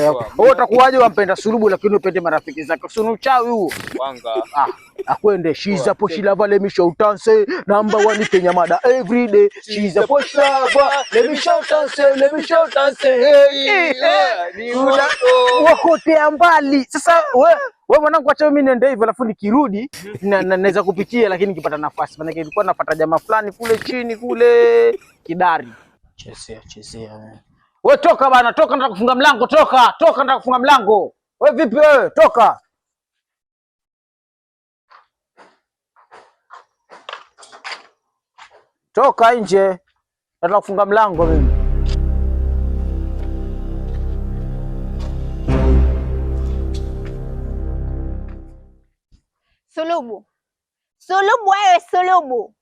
Wewe utakuwaje wampenda Sulubu lakini upende marafiki zake? Si uchawi huo. Wanga. Ah, akwende she's a posh lover, let me shout and say number one Kenya mada every day. She's a posh lover, let me shout and say, let me shout and say. Hey, Ni moto. Wakotea mbali. Sasa we mwanangu, acha mimi niende hivyo, alafu nikirudi naweza kupitia, lakini nikipata nafasi, maana nilikuwa nafuata jamaa fulani kule chini kule Kidari. Chezea chezea wewe. We toka bana, toka, nataka kufunga mlango, toka, toka, nataka kufunga mlango. We vipi wewe, toka. Toka nje. Nataka kufunga mlango mimi. Sulubu, Sulubu wewe, Sulubu,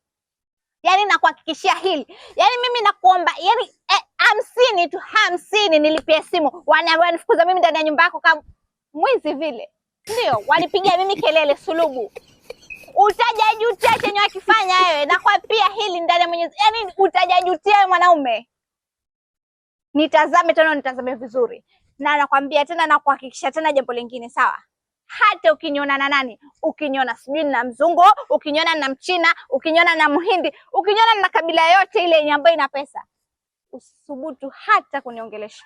yaani nakuhakikishia hili, yaani mimi nakuomba, yaani 50 tu, 50 nilipie simu, wanifukuza mimi ndani ya nyumba yako kama mwizi vile, ndio wanipigia mimi kelele. Sulubu, utajajutia chenye wakifanya wewe, nakwapia hili ndani ya Mwenyezi, yaani utajajutia wewe mwanaume. Nitazame tena, nitazame vizuri, na nakwambia tena, nakuhakikishia tena jambo lingine, sawa? Hata ukiniona na nani, ukiniona sijui na mzungu, ukiniona na mchina, ukiniona na mhindi, ukiniona na kabila yote ile yenye ambayo ina pesa, usithubutu hata kuniongelesha.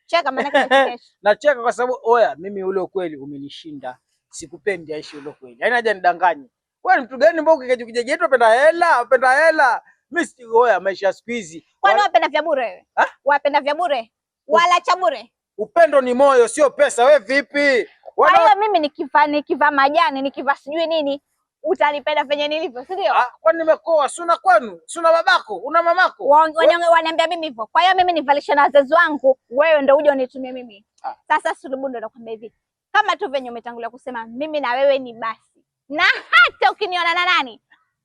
Cheka maana nachekesha. Nacheka kwa sababu oya, mimi ule ukweli umenishinda. Sikupendi Aishi ule ukweli. Yaani haja nidanganye. Wewe ni mtu gani mbona ukija kijiji yetu unapenda hela, unapenda hela. Mimi si oya, maisha ya siku hizi. Kwani wapenda vya bure wewe? Wapenda vya bure? Wala cha bure? Upendo ni moyo, sio pesa. We vipi? Kwa hiyo mimi nikivaa majani, nikivaa sijui nini, utanipenda venye nilivyo, si ndio? Ah, kwani nimekoa? Si una kwenu? Si una babako? Una mamako? Waniambia mimi hivyo. Kwa hiyo mimi nivalishe na wazazi wangu, wewe ndio uje unitumie mimi. Sasa Sulubu ndo nakwambia hivi. Kama tu venye umetangulia kusema mimi na wewe ni basi. Na hata ukiniona na nani,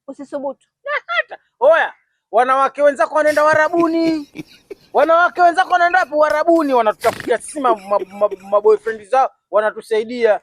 usisubutu. Na hata oya, wanawake wenzako wanaenda Warabuni. Wanawake wenzako wanaenda wapi? Warabuni, wanatutafutia sisi ma boyfriend zao, wanatusaidia.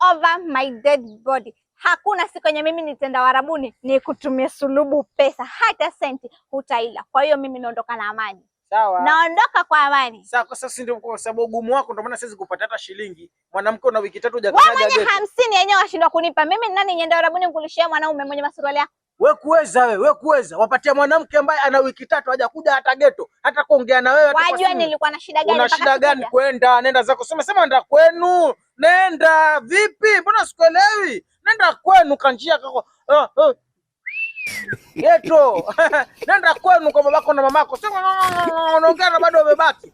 Over my dead body. Hakuna siku yenye mimi nitaenda Warabuni nikutumie Sulubu pesa, hata senti hutaila. Kwa hiyo mimi naondoka na amani. Sawa. Naondoka kwa amani. Sawa, kwa sasa ndio kwa sababu ugumu wako ndio maana siwezi kupata hata shilingi. Mwanamke una wiki 3 Wewe hujakanyaga mwenye geti. 50 yenyewe washindwa kunipa. Mimi ni nani niende Warabuni nikulishie mwanaume mwenye masuruali yako? Wewe kuweza wewe kuweza. Wapatia mwanamke ambaye ana wiki 3 hajakuja hata geto, hata kuongea na wewe hata kwa Wajua simu. nilikuwa na shida gani Una mpaka shida gani sikuja? kwenda? Nenda zako. Sema sema nenda kwenu. Nenda vipi? Mbona sikuelewi? Nenda kwenu kanjia kako. Geto. Nenda kwenu kwa babako na mamako. Sema unaongea na bado umebaki.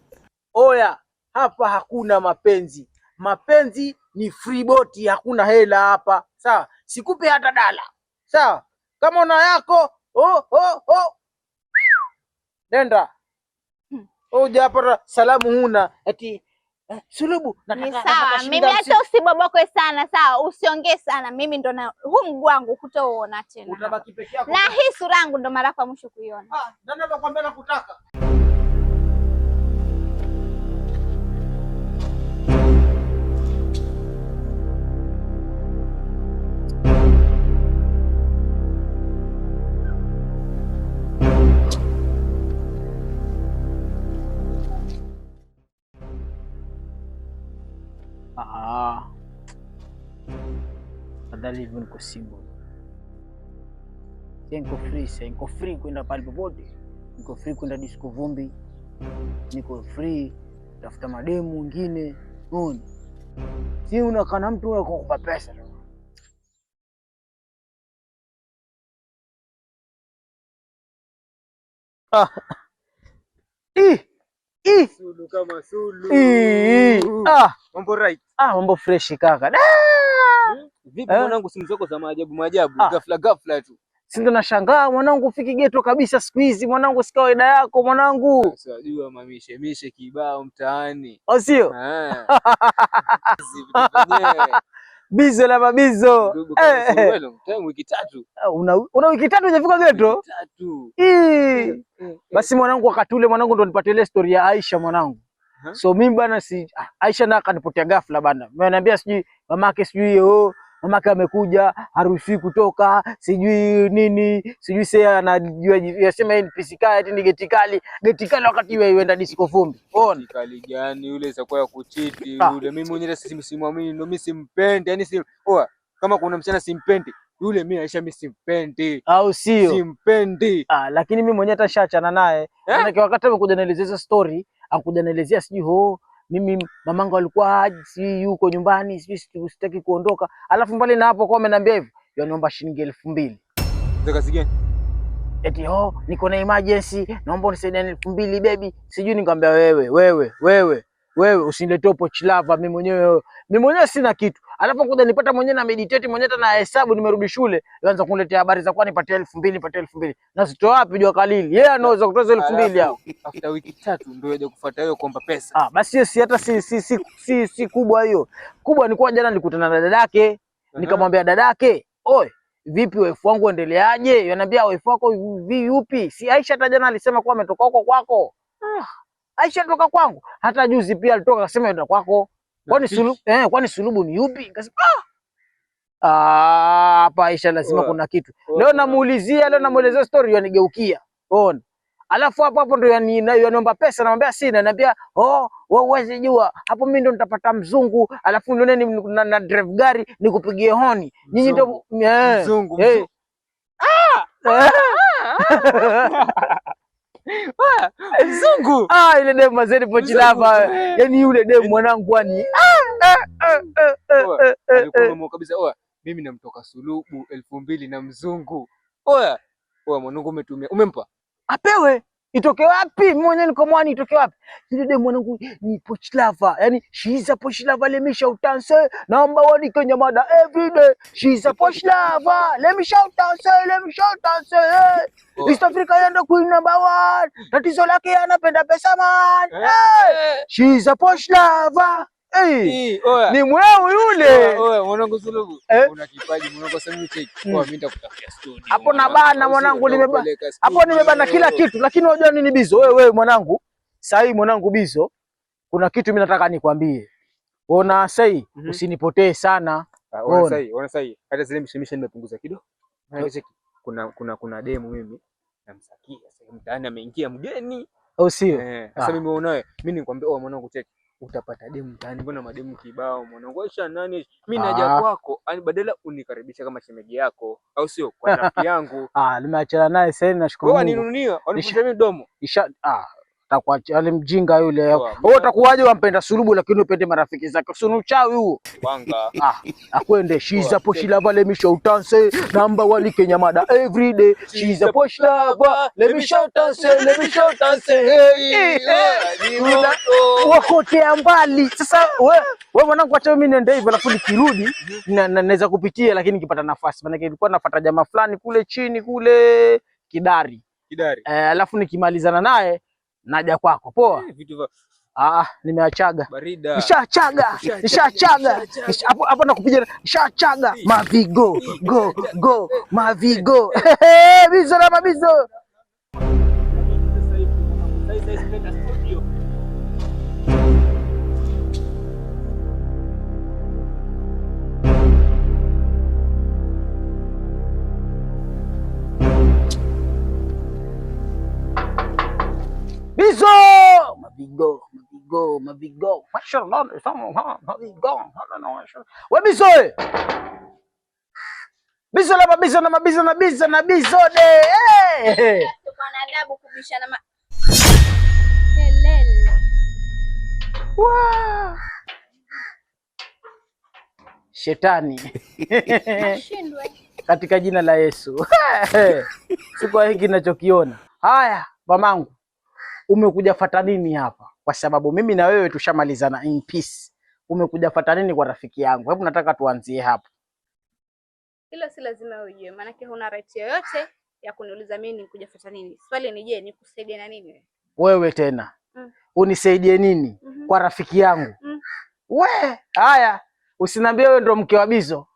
Oya, hapa hakuna mapenzi. Mapenzi ni free boti, hakuna hela hapa. Sawa? Sikupi hata dala. Sawa? Kama una yako, oh oh oh. Nenda. Hujapata salamu huna eti Sulubu, Ni nataka sawa, shilingi mimi 50. hata usibobokwe sana, sawa? Usiongee sana. Mimi ndo na huu mguu wangu hutouona tena. Utabaki peke yako. Na hii sura yangu ndo mara ya mwisho kuiona. Ah, nani anakuambia nakutaka? Ah. Afadhali hivyo niko single. Sasa niko free, sasa niko free kwenda pale popote. Niko free kwenda disco vumbi. Niko free tafuta mademu wengine. Unaona? Si unakaa na mtu anakupa pesa tu. Ah. Ih. Ih. Sulu kama sulu. Ih. Ah. Mambo right. Ah, mambo fresh kaka. Da! Vipi mwanangu, simu zako za maajabu maajabu, Ah. ghafla ghafla tu. Si ndo nashangaa mwanangu, ufiki geto kabisa siku hizi mwanangu, si kawaida yako mwanangu. Sasa mamishe mishe kibao mtaani. Au sio? Ah. Vitu vyenyewe. Bizo la mabizo. Ndugu kama Suruelo, time wiki 3. Una wiki 3 hujafika geto? Wiki 3. Ii. Basi mwanangu, wakati ule mwanangu ndo nipatie ile story ya Aisha mwanangu. So mimi bana si Aisha na akanipotea ghafla bana. Ameniambia sijui mamake sijui oh Mamake amekuja, haruhusiwi kutoka, sijui nini, sijui sasa anajua yasema yeye ni pisika eti ni geti kali, geti kali wakati wewe uenda disco vumbi. Ona. Kali gani yule za kwa kuchiti Ah. yule. Mimi mwenyewe simwamini, ndio mimi simpendi. Yaani si oa, kama kuna msichana simpendi, yule mimi Aisha mimi simpendi. Au sio? Simpendi. Ah, lakini mimi mwenyewe tashaachana naye. Eh? Maanake wakati amekuja nielezea hizo story, akuja nielezea sijui ho mimi mamangu alikuwa haji, sijui yuko nyumbani, sijui sitaki kuondoka. Alafu mbali na hapo kwa ameniambia hivyo, yaniomba shilingi 2000. Za kazi gani? Eti ho niko na emergency, naomba unisaidie 2000 baby. Sijui nikamwambia wewe, wewe, wewe, wewe usiniletee pochi lava, mimi mwenyewe sina kitu. Alafu kuja nipata mwenyewe na meditate mwenyewe hata na hesabu, nimerudi shule, anza kuniletea habari za kwa nipatie 2000, nipatie 2000. Na sitoa wapi jua kalili? Yeye anaweza kutoa hizo 2000 hao. After wiki 3 ndio aje kufuata hiyo kuomba pesa. Ah, basi hiyo si hata si kubwa hiyo. Kubwa ni kwa jana nilikutana na dadake, nikamwambia dadake, "Oi, vipi wife wangu endeleaje?" Yananiambia wife wako yupi? Si Aisha hata jana alisema kuwa ametoka huko kwako. Ah, Aisha toka kwangu. Hata juzi pia alitoka akasema yenda kwako. Kwani kwani sulubu ni yupi? Nikasema ah, hapa Aisha lazima kuna kitu. Leo namuulizia, leo namuelezea story yanigeukia. Ona. Alafu hapo hapo ndo yaniomba pesa, namwambia sina, ananiambia oh, wewe huwezi jua. Hapo mimi ndo nitapata mzungu, alafu ndio ni na drive gari nikupigie honi. Nyinyi ndo Mzungu. Mzungu. Ah, ile demu mazeni pochi lava. Yaani yule demu mwanangu yani. Alikuwa kabisa, oa mimi namtoka sulubu 2000 na mzungu. Oa. Oa mwanangu umetumia. Umempa? Apewe. Itoke wapi? Mimi mwenyewe niko mwani, itoke wapi? Yule demu mwanangu ni pochi lava. Yaani she is a pochi lava, let me shout and say number one in Kenya mother every day. She is a pochi lava, let me shout and say, let me shout and say. Hey. East Africa yeye queen number one. Tatizo lake anapenda pesa man. Hey. She is a pochi lava. Hey. Ni mweu yule. Oya mwanangu Sulubu. Una kipaji mwanangu, sasa mimi cheki. Oya mimi nitakutafutia studio. Hapo na bana mwanangu nimebana. Hapo nimebana kila kitu, lakini unajua nini Bizo? Wewe mwanangu, sasa hii mwanangu Bizo, kuna kitu mimi nataka nikwambie. Ona sasa hii usinipotee sana. Ona sasa hii hata zile mishemishe nimepunguza kidogo. Maana cheki kuna demu mimi namsakia sasa mtaani ameingia mgeni. Au sio? Sasa mimi unaye, mimi nikwambia oa mwanangu cheki. Utapata demu mtaani, mbona mademu kibao mwanangu. Aisha nani? Mimi naja kwako, yani badala unikaribisha kama shemeji yako, au sio? Kwa rafiki yangu. Ah, nimeachana naye sasa, nashukuru Wewe Mungu. waninunia, wanifunja mimi mdomo. Atakuacha yule mjinga yule. Wewe utakuwaje wampenda Sulubu lakini upende marafiki zake? Si uchawi huo. Wanga. Akwende. She's a posh lover, let me shout and say number one Kenya mother every day. She's a posh lover, let me shout and say, let me shout and say. Hey, hey. Wakotea mbali. Sasa wewe mwanangu, acha mimi niende hivyo, alafu nikirudi naweza kupitia, lakini nikipata nafasi. Maana nilikuwa nafuata jamaa fulani kule chini kule Kidari. Kidari. Alafu nikimalizana naye naja kwako. Poa. Vitu Nimeachaga. Barida. Nishachaga. Nishachaga. Hapo hapo nakupiga. Nishachaga. Mavigo go go mavigo. Bizo na mabizo. Bizo! Mavigo, mavigo, mavigo. Mashallah, mavigo. We Bizo! Bizo la mabizo na mabizo na bizo na bizo de. Hey! Kwa adabu kubishana ma kelele. Wow. Shetani. Ashindwe. Katika jina la Yesu. Siku hiki ninachokiona. Haya, mamangu. Umekuja fata nini hapa? Kwa sababu mimi na wewe tushamalizana in peace. Umekuja fata nini kwa rafiki yangu? Hebu nataka tuanzie hapo. Hilo si lazima ujue, maanake huna right yoyote ya kuniuliza mimi nikuja fata nini. Swali ni je, nikusaidie na nini wewe? Wewe tena. Unisaidie nini kwa rafiki yangu? We, haya, usiniambie wewe ndo mke wa Bizo.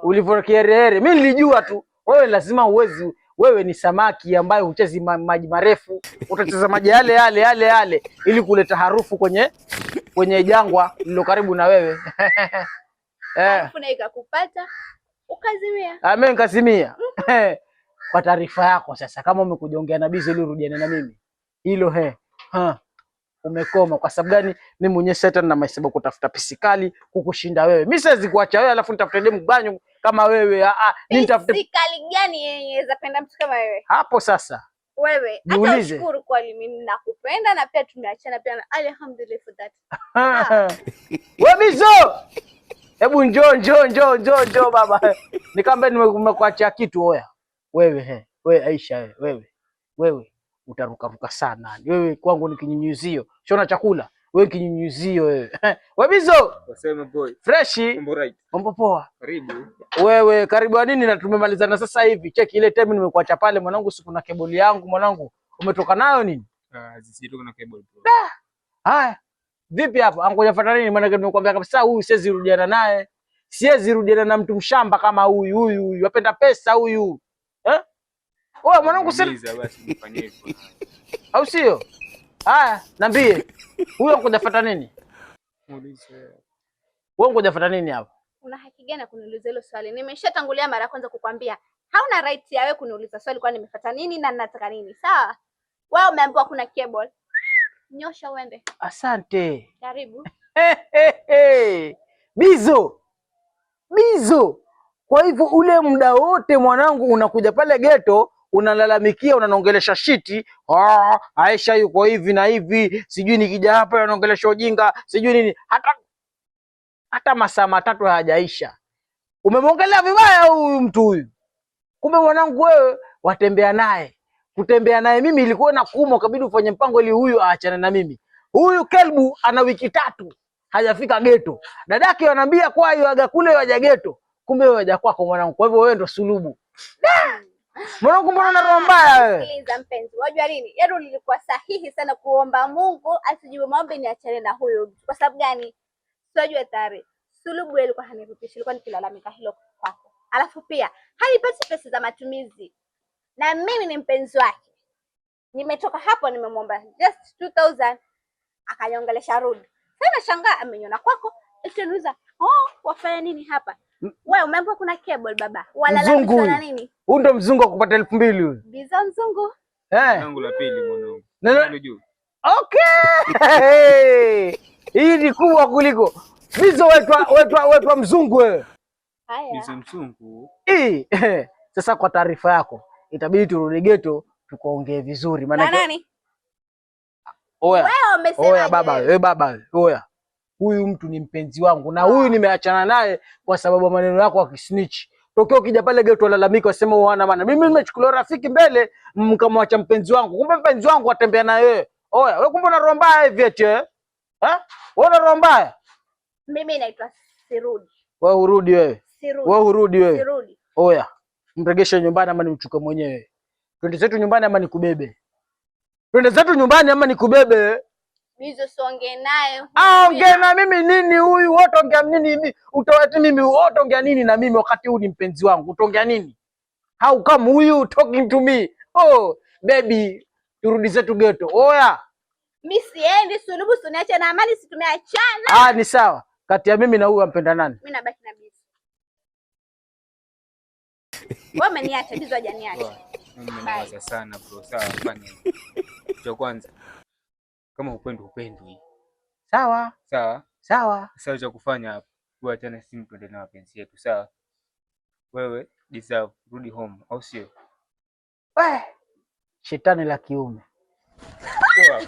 Ulivyokiherehere. Mimi nilijua tu wewe lazima uwezi, wewe ni samaki ambaye huchezi maji marefu, utacheza maji yale yale yale yale ili kuleta harufu kwenye jangwa lililo karibu na wewe. Alafu na ikakupata ukazimia. Ah, mimi nikazimia. Kwa taarifa yako sasa, kama umekuja na Bizo ili urudiane na mimi, hilo he ha, umekoma. Kwa sababu gani? Mimi mwenyewe sasa na mahesabu kutafuta pisikali kukushinda wewe. Mimi siwezi kuacha wewe alafu nitafute demu banyo kama wewe. Ah, ah, nitafute pisikali gani yenye zapenda mtu kama wewe? Hapo sasa wewe hata ushukuru kwa mimi nakupenda na pia tumeachana pia, alhamdulillah for that. Wewe Bizo, hebu njoo njoo njoo njoo njoo baba. Nikamwambia nimekuachia kitu. Oya wewe, he wewe Aisha, wewe wewe wewe utarukaruka sana wewe, kwangu ni kinyunyuzio, shona chakula wewe kinyunyuzio wewe. Wewe Bizo, wasema boy fresh, mambo right, mambo poa, karibu wewe. Karibu nini? Na tumemalizana sasa hivi. Cheki ile time nimekuacha pale mwanangu, siku na keboli yangu mwanangu, umetoka nayo nini? Ah, sijatoka na keboli bro. Haya, vipi hapo? Angoja nini? Maana nimekuambia kabisa huyu siwezi rudiana naye. Siwezi rudiana na mtu mshamba kama huyu huyu huyu. Apenda pesa huyu. Eh? Wewe mwanangu si basi nifanyie hivyo. Au sio? Haya, niambie. Huyu angoja nini? Muulize. Wewe ngoja nini hapa? Una haki gani kuniuliza hilo swali? Nimeshatangulia mara ya kwanza kukwambia hauna right ya wewe kuniuliza swali kwa nimefuata nini na nataka nini. Sawa? Wewe umeambiwa kuna cable. Nyosha uende. Asante. Karibu. Hey, hey, hey. Bizo. Bizo. Kwa hivyo ule muda wote mwanangu unakuja pale ghetto unalalamikia, unanongelesha shiti. Ah, Aisha yuko hivi na hivi, sijui nikija hapa anongelesha ujinga, sijui nini. Hata masaa matatu hayajaisha umemwongelea vibaya huyu mtu huyu. Kumbe mwanangu wewe watembea naye, kutembea naye mimi ilikuwa na kuuma, ukabidi ufanye mpango ili huyu aachane na mimi. Huyu kelbu ana wiki tatu hajafika geto, dadake anambia kwa hiyo aga kule waja geto, kumbe wewe waja kwako mwanangu. Kwa hivyo wewe ndo sulubu mwanangu, mbona una roho mbaya wewe? Sikiliza mpenzi, wajua nini? Yaani ulikuwa sahihi sana kuomba Mungu asijibu maombi niachane na huyu mtu. Kwa sababu gani? Sijua tayari sulubu ilikuwa hanirupishi, ilikuwa nikilalamika hilo kwako. Alafu pia hanipati pesa za matumizi, na mimi ni mpenzi wake. Nimetoka hapo nimemwomba just 2000 akaniongelesha rudi. Sasa nashangaa ameniona kwako, itaniuliza oh, wafanya nini hapa? Wewe umeambiwa kuna cable baba. Walalamika na nini? Huyu ndo mzungu wa kupata 2000 huyu. Biza mzungu. Eh. Langu la pili mwanangu. Okay. Hii ni kubwa kuliko Bizo wetwa mzungu wewe. Haya. Bizo mzungu. Sasa kwa taarifa yako itabidi turudi ghetto tukaongee vizuri maana nani? Oya. Wewe umesema. Oya baba, wewe baba, oya. Huyu mtu ni mpenzi wangu na huyu nimeachana naye kwa sababu maneno yako ya kisnitch. Tokeo ukija pale ghetto walalamika wasema hana maana. Mimi nimechukuliwa rafiki mbele mkamwacha mpenzi wangu. Kumbe mpenzi wangu atembea na wewe. Oya, wewe kumbe una roho mbaya hivi eti eh? Eh? Wewe una roho mbaya? Mimi naitwa Sirudi. Wewe urudi wewe. Sirudi. Wewe urudi wewe. Sirudi. Oya, mregeshe nyumbani ama nimchukue mwenyewe. Twende zetu nyumbani ama nikubebe? Twende zetu nyumbani ama nikubebe? Bizo songe naye. Ah, ongea na mimi nini huyu? Wewe utaongea nini mimi? Utawati mimi wewe utaongea nini na mimi wakati huu ni mpenzi wangu? Utaongea nini? How come huyu talking to me? Oh, baby, turudi zetu ghetto. Oya. Mimi siendi sulubu, suniache na amani, si tumeachana. Ah, ni sawa. Kati ya mimi na huyu ampenda nani? Mimi nabaki na Bizo. Wewe umeniacha, Bizo hajaniacha. Mimi nimewaza sana bro. Sawa, fanya. Cha kwanza kama upendo upendwi. Sawa. Sawa. Sawa. Sawa, cha kufanya hapo. Wewe achana simu tuendelee na mapenzi yetu, sawa? Wewe deserve rudi home, au sio? Shetani la kiume. Poa.